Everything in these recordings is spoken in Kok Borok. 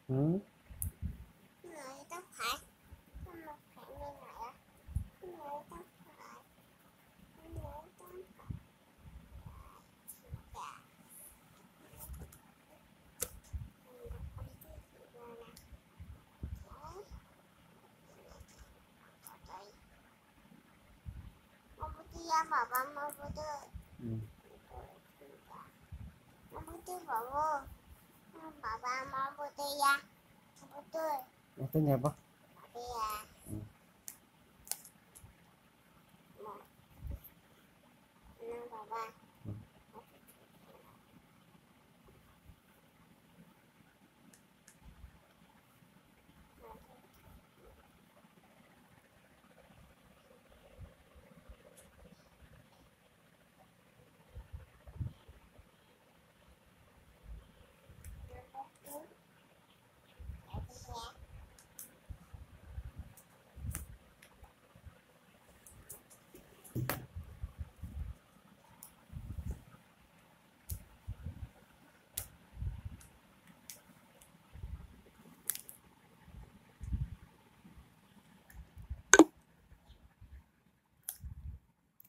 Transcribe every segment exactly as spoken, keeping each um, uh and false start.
Hmm? Mabudu ya, baba, mabudu. Hmm. Mabudu, baba. Baba, mabudu ya. Mabudu. Mabudu ya, ba? Mabudu ya. Hmm. Ma. Na, baba. Hmm.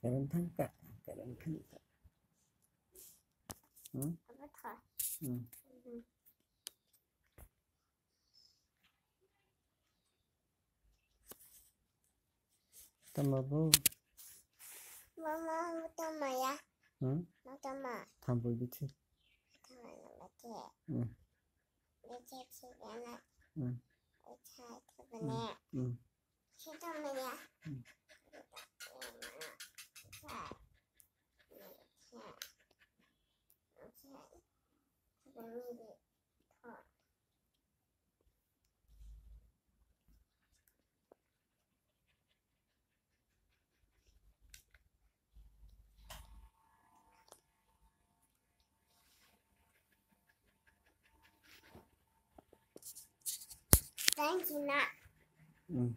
Karen thang ka, karen thang ka. Hmm? Apa tha? Hmm. Mhm. Tama bo. Mama, tama ya. Hmm? Tama. Thambo bithi. Tama ya, bithi. Hmm. Bithi, bithi, ya na. Hmm. Bithi, bithi, ya na. Hmm. Bithi, tama ya. Hmm. Thank you, Nat. Mm.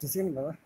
Teaching baba.